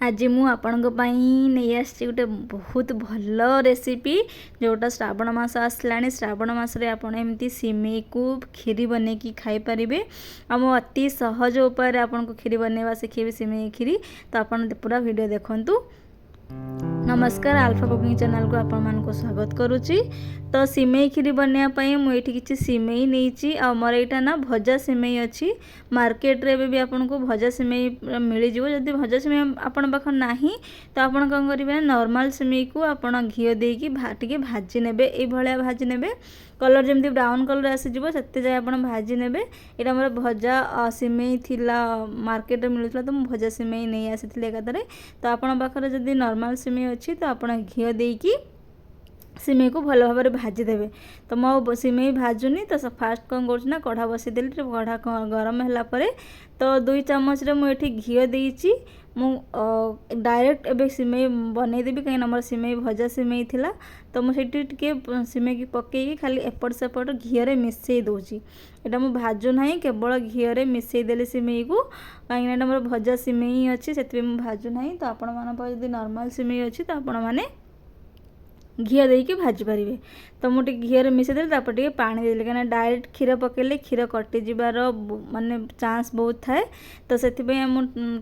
ଆଜି ମୁଁ ଆପଣଙ୍କ ପାଇଁ ନେଇ ଆସିଛି ଗୋଟେ ବହୁତ ଭଲ ରେସିପି, ଯେଉଁଟା ଶ୍ରାବଣ ମାସ ଆସିଲାଣି। ଶ୍ରାବଣ ମାସରେ ଆପଣ ଏମିତି ସିମେଇକୁ କ୍ଷୀରି ବନେଇକି ଖାଇପାରିବେ। ଆଉ ମୁଁ ଅତି ସହଜ ଉପାୟରେ ଆପଣଙ୍କୁ କ୍ଷୀରି ବନେଇବା ଶିଖେଇବି, ସିମେଇ କ୍ଷୀରି। ତ ଆପଣ ପୁରା ଭିଡ଼ିଓ ଦେଖନ୍ତୁ। ନମସ୍କାର, ଆଲଫା କୁକିଂ ଚ୍ୟାନେଲକୁ ଆପଣମାନଙ୍କୁ ସ୍ୱାଗତ କରୁଛି। ତ ସିମେଇ କ୍ଷୀରି ବନେଇବା ପାଇଁ ମୁଁ ଏଇଠି କିଛି ସିମେଇ ନେଇଛି। ଆଉ ମୋର ଏଇଟା ନା ଭଜା ସିମେଇ ଅଛି। ମାର୍କେଟରେ ଏବେ ବି ଆପଣଙ୍କୁ ଭଜା ସିମେଇ ମିଳିଯିବ। ଯଦି ଭଜା ସିମେଇ ଆପଣଙ୍କ ପାଖରେ ନାହିଁ, ତ ଆପଣ କ'ଣ କରିବେ ନା ନର୍ମାଲ୍ ସିମେଇକୁ ଆପଣ ଘିଅ ଦେଇକି ଟିକେ ଭାଜି ନେବେ। ଏଇଭଳିଆ ଭାଜି ନେବେ, କଲର୍ ଯେମିତି ବ୍ରାଉନ୍ କଲର୍ ଆସିଯିବ, ସେତେ ଯାଏ ଆପଣ ଭାଜି ନେବେ। ଏଇଟା ମୋର ଭଜା ସିମେଇ ଥିଲା, ମାର୍କେଟରେ ମିଳୁଥିଲା, ତ ମୁଁ ଭଜା ସିମେଇ ନେଇ ଆସିଥିଲି ଏକାଥରେ। ତ ଆପଣଙ୍କ ପାଖରେ ଯଦି ନର୍ମାଲ୍ ସିମେଇ ଅଛି, ତ ଆପଣ ଘିଅ ଦେଇକି ସିମେଇକୁ ଭଲ ଭାବରେ ଭାଜିଦେବେ। ତ ମୁଁ ଆଉ ସିମେଇ ଭାଜୁନି। ତ ଫାଷ୍ଟ କ'ଣ କରୁଛି ନା କଢ଼ା ବସେଇଦେଲି। କଢ଼ା ଗରମ ହେଲା ପରେ ତ 2 ଚାମଚରେ ମୁଁ ଏଠି ଘିଅ ଦେଇଛି। ମୁଁ ଡାଇରେକ୍ଟ ଏବେ ସିମେଇ ବନେଇଦେବି, କାହିଁକିନା ମୋର ସିମେଇ ଭଜା ସିମେଇ ଥିଲା। ତ ମୁଁ ସେଇଠି ଟିକେ ସିମେଇକି ପକେଇକି ଖାଲି ଏପଟ ସେପଟ ଘିଅରେ ମିଶାଇ ଦେଉଛି। ଏଇଟା ମୁଁ ଭାଜୁ ନାହିଁ, କେବଳ ଘିଅରେ ମିଶାଇ ଦେଲି ସିମେଇକୁ, କାହିଁକିନା ଏଇଟା ମୋର ଭଜା ସିମେଇ ଅଛି, ସେଥିପାଇଁ ମୁଁ ଭାଜୁ ନାହିଁ। ତ ଆପଣମାନଙ୍କ ପାଖରେ ଯଦି ନର୍ମାଲ୍ ସିମେଇ ଅଛି, ତ ଆପଣମାନେ ଘିଅ ଦେଇକି ଭାଜିପାରିବେ। ତ ମୁଁ ଟିକେ ଘିଅରେ ମିଶାଇ ଦେଲି, ତାପରେ ଟିକେ ପାଣି ଦେଇଦେଲି, କାହିଁକିନା ଡାଇରେକ୍ଟ କ୍ଷୀର ପକାଇଲେ କ୍ଷୀର କଟିଯିବାର ମାନେ ଚାନ୍ସ ବହୁତ ଥାଏ। ତ ସେଥିପାଇଁ ମୁଁ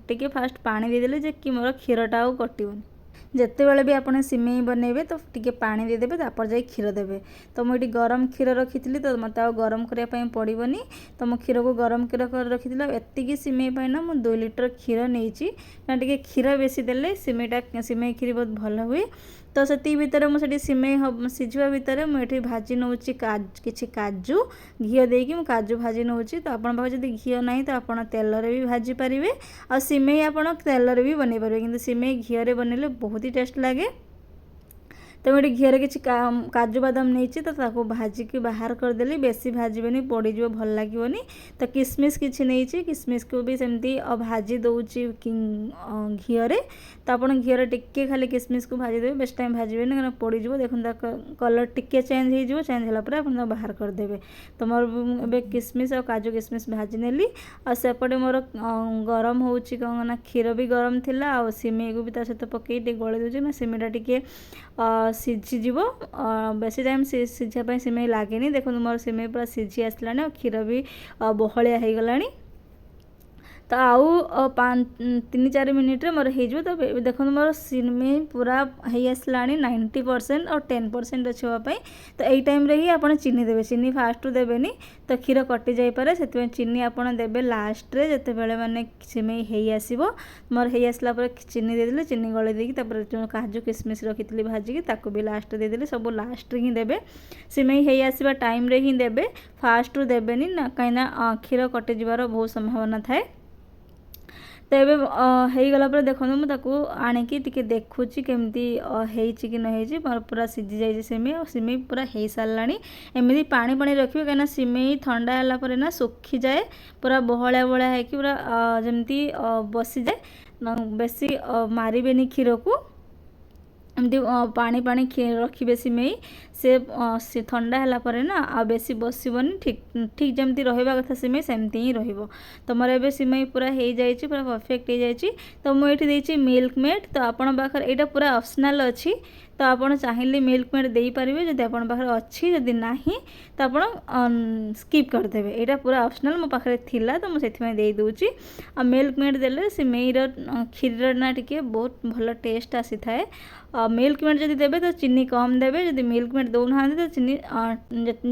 ଟିକେ ଫାଷ୍ଟ ପାଣି ଦେଇଦେଲି ଯେ କି ମୋର କ୍ଷୀରଟା ଆଉ କଟିବନି। ଯେତେବେଳେ ବି ଆପଣ ସିମେଇ ବନେଇବେ, ତ ଟିକେ ପାଣି ଦେଇଦେବେ, ତାପରେ ଯାଇ କ୍ଷୀର ଦେବେ। ତ ମୁଁ ଏଠି ଗରମ କ୍ଷୀର ରଖିଥିଲି, ତ ମୋତେ ଆଉ ଗରମ କରିବା ପାଇଁ ପଡ଼ିବନି। ତ ମୁଁ କ୍ଷୀରକୁ ଗରମ କରି ରଖିଥିଲି। ଆଉ ଏତିକି ସିମେଇ ପାଇଁ ନା ମୁଁ 2 ଲିଟର କ୍ଷୀର ନେଇଛି, କାରଣ ଟିକେ କ୍ଷୀର ବେଶୀ ଦେଲେ ସିମେଇଟା, ସିମେଇ କ୍ଷୀରି ବହୁତ ଭଲ ହୁଏ। ତ ସେତିକି ଭିତରେ ମୁଁ ସେଠି ସିମେଇ ସିଝିବା ଭିତରେ ମୁଁ ଏଠି ଭାଜି ନେଉଛି କିଛି କାଜୁ। ଘିଅ ଦେଇକି ମୁଁ କାଜୁ ଭାଜି ନେଉଛି। ତ ଆପଣଙ୍କ ପାଖରେ ଯଦି ଘିଅ ନାହିଁ, ତ ଆପଣ ତେଲରେ ବି ଭାଜି ପାରିବେ। ଆଉ ସିମେଇ ଆପଣ ତେଲରେ ବି ବନେଇ ପାରିବେ, କିନ୍ତୁ ସିମେଇ ଘିଅରେ ବନେଇଲେ ବହୁତ ହି ଟେଷ୍ଟ ଲାଗେ। ତ ମୁଁ ଏଠି ଘିଅରେ କିଛି କାଜୁ ବାଦାମ ନେଇଛି, ତ ତାକୁ ଭାଜିକି ବାହାର କରିଦେଲି। ବେଶୀ ଭାଜିବେନି, ପୋଡ଼ିଯିବ, ଭଲ ଲାଗିବନି। ତ କିସମିସ୍ କିଛି ନେଇଛି, କିସମିସ୍କୁ ବି ସେମିତି ଭାଜି ଦେଉଛି ଘିଅରେ। ତ ଆପଣ ଘିଅରେ ଟିକେ ଖାଲି କିସମିସ୍କୁ ଭାଜିଦେବେ, ବେଶୀ ଟାଇମ୍ ଭାଜିବେନି, କାରଣ ପୋଡ଼ିଯିବ। ଦେଖନ୍ତୁ, ତା କଲର୍ ଟିକେ ଚେଞ୍ଜ ହେଇଯିବ। ଚେଞ୍ଜ ହେଲା ପରେ ଆପଣ ତାକୁ ବାହାର କରିଦେବେ। ତ ମୋର ଏବେ କିସମିସ୍ ଆଉ କାଜୁ କିସମିସ୍ ଭାଜି ନେଲି। ଆଉ ସେପଟେ ମୋର ଗରମ ହେଉଛି କ'ଣ ନା କ୍ଷୀର ବି ଗରମ ଥିଲା, ଆଉ ସିମେଇକୁ ବି ତା ସହିତ ପକେଇ ଟିକେ ଗୋଳେଇ ଦେଉଛି ନା ସିମେଇଟା ଟିକେ ସିଝିଯିବ। ବେଶୀ ଟାଇମ୍ ସିଝିବା ପାଇଁ ସିମେଇ ଲାଗେନି। ଦେଖନ୍ତୁ, ମୋର ସିମେଇ ପୁରା ସିଝି ଆସିଲାଣି ଆଉ କ୍ଷୀର ବି ବହଳିଆ ହେଇଗଲାଣି। ତ ଆଉ 3-4 ମିନିଟ୍ରେ ମୋର ହେଇଯିବ। ତ ଦେଖନ୍ତୁ, ମୋର ସିମେଇ ପୁରା ହେଇ ଆସିଲାଣି 90%, ଆଉ 10% ଅଛି ହେବା ପାଇଁ। ତ ଏଇ ଟାଇମ୍ରେ ହିଁ ଆପଣ ଚିନି ଦେବେ। ଚିନି ଫାଷ୍ଟରୁ ଦେବେନି, ତ କ୍ଷୀର କଟି ଯାଇପାରେ। ସେଥିପାଇଁ ଚିନି ଆପଣ ଦେବେ ଲାଷ୍ଟରେ, ଯେତେବେଳେ ମାନେ ସିମେଇ ହେଇ ଆସିବ। ମୋର ହେଇ ଆସିଲା ପରେ ଚିନି ଦେଇଦେଲି। ଚିନି ଗଳେଇ ଦେଇକି ତାପରେ ଯେଉଁ କାଜୁ କିସମିସ୍ ରଖିଥିଲି ଭାଜିକି, ତାକୁ ବି ଲାଷ୍ଟରେ ଦେଇଦେଲି। ସବୁ ଲାଷ୍ଟରେ ହିଁ ଦେବେ, ସିମେଇ ହେଇ ଆସିବା ଟାଇମ୍ରେ ହିଁ ଦେବେ, ଫାଷ୍ଟରୁ ଦେବେନି ନା, କାହିଁକିନା କ୍ଷୀର କଟିଯିବାର ବହୁତ ସମ୍ଭାବନା ଥାଏ। ତ ଏବେ ହେଇଗଲା ପରେ ଦେଖନ୍ତୁ, ମୁଁ ତାକୁ ଆଣିକି ଟିକେ ଦେଖୁଛି କେମିତି ହେଇଛି କି ନ ହେଇଛି। ମୋର ପୁରା ସିଝି ଯାଇଛି ସିମେଇ, ଆଉ ସିମେଇ ପୁରା ହେଇସାରିଲାଣି। ଏମିତି ପାଣି ପାଣି ରଖିବେ, କାହିଁକିନା ସିମେଇ ଥଣ୍ଡା ହେଲା ପରେ ନା ଶୁଖିଯାଏ, ପୁରା ବହଳିଆ ବହଳିଆ ହେଇକି ପୁରା ଯେମିତି ବସିଯାଏ। ବେଶୀ ମାରିବେନି କ୍ଷୀରକୁ, ଏମିତି ପାଣି ପାଣି ରଖିବେ ସିମେଇ। ସେ ଥଣ୍ଡା ହେଲା ପରେ ନା ଆଉ ବେଶୀ ବସିବନି, ଠିକ୍ ଠିକ୍ ଯେମିତି ରହିବା କଥା ସିମେଇ ସେମିତି ହିଁ ରହିବ। ତ ମୋର ଏବେ ସିମେଇ ପୁରା ହେଇଯାଇଛି, ପୁରା ପରଫେକ୍ଟ ହେଇଯାଇଛି। ତ ମୁଁ ଏଇଠି ଦେଇଛି ମିଲ୍କ ମେଡ଼୍। ତ ଆପଣଙ୍କ ପାଖରେ ଏଇଟା ପୁରା ଅପସନାଲ୍ ଅଛି। ତ ଆପଣ ଚାହିଁଲେ ମିଲ୍କ ମେଡ଼୍ ଦେଇପାରିବେ, ଯଦି ଆପଣଙ୍କ ପାଖରେ ଅଛି। ଯଦି ନାହିଁ, ତ ଆପଣ ସ୍କିପ୍ କରିଦେବେ। ଏଇଟା ପୁରା ଅପସନାଲ୍। ମୋ ପାଖରେ ଥିଲା, ତ ମୁଁ ସେଥିପାଇଁ ଦେଇଦେଉଛି। ଆଉ ମିଲ୍କ ମେଡ଼୍ ଦେଲେ ସିମେଇର କ୍ଷୀରିର ନା ଟିକେ ବହୁତ ଭଲ ଟେଷ୍ଟ ଆସିଥାଏ। ମିଲ୍କ ମେଡ଼୍ ଯଦି ଦେବେ, ତ ଚିନି କମ୍ ଦେବେ। ଯଦି ମିଲ୍କ ମେଡ଼୍ ଦେଉନାହାନ୍ତି, ତ ଚିନି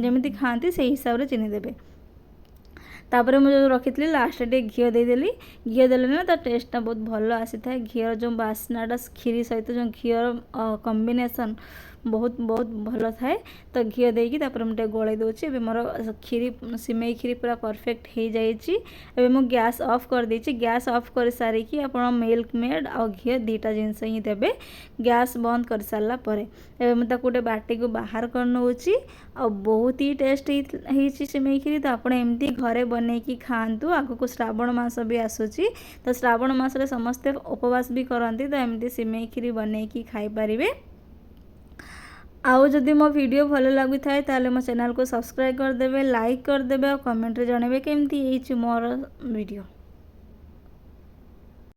ଯେମିତି ଖାଆନ୍ତି ସେଇ ହିସାବରେ ଚିନି ଦେବେ। ତାପରେ ମୁଁ ଯେଉଁ ରଖିଥିଲି, ଲାଷ୍ଟରେ ଟିକେ ଘିଅ ଦେଇଦେଲି। ଘିଅ ଦେଲେ ନା ତା ଟେଷ୍ଟଟା ବହୁତ ଭଲ ଆସିଥାଏ। ଘିଅର ଯେଉଁ ବାସ୍ନାଟା, କ୍ଷୀରି ସହିତ ଯେଉଁ ଘିଅର କମ୍ବିନେସନ୍ ବହୁତ ବହୁତ ଭଲ ଥାଏ। ତ ଘିଅ ଦେଇକି ତାପରେ ମୁଁ ଟିକେ ଗୋଳେଇ ଦେଉଛି। ଏବେ ମୋର କ୍ଷୀରି, ସିମେଇ କ୍ଷୀରି ପୁରା ପରଫେକ୍ଟ ହେଇଯାଇଛି। ଏବେ ମୁଁ ଗ୍ୟାସ୍ ଅଫ୍ କରିଦେଇଛି। ଗ୍ୟାସ୍ ଅଫ୍ କରିସାରିକି ଆପଣ ମିଲ୍କ ମେଡ଼୍ ଆଉ ଘିଅ ଦୁଇଟା ଜିନିଷ ହିଁ ଦେବେ ଗ୍ୟାସ୍ ବନ୍ଦ କରିସାରିଲା ପରେ। ଏବେ ମୁଁ ତାକୁ ଗୋଟେ ବାଟିକୁ ବାହାର କରି ନେଉଛି। ଆଉ ବହୁତ ହି ଟେଷ୍ଟ ହେଇଛି ସିମେଇ କ୍ଷୀରି। ତ ଆପଣ ଏମିତି ଘରେ ବନେଇକି ଖାଆନ୍ତୁ। ଆଗକୁ ଶ୍ରାବଣ ମାସ ବି ଆସୁଛି, ତ ଶ୍ରାବଣ ମାସରେ ସମସ୍ତେ ଉପବାସ ବି କରନ୍ତି, ତ ଏମିତି ସିମେଇ କ୍ଷୀରି ବନେଇକି ଖାଇପାରିବେ। ଆଉ ଯଦି ମୋ ଭିଡ଼ିଓ ଭଲ ଲାଗୁଥାଏ, ତାହେଲେ ମୋ ଚ୍ୟାନେଲକୁ ସବସ୍କ୍ରାଇବ୍ କରିଦେବେ, ଲାଇକ୍ କରିଦେବେ ଆଉ କମେଣ୍ଟରେ ଜଣାଇବେ କେମିତି ହେଇଛି ମୋର ଭିଡ଼ିଓ।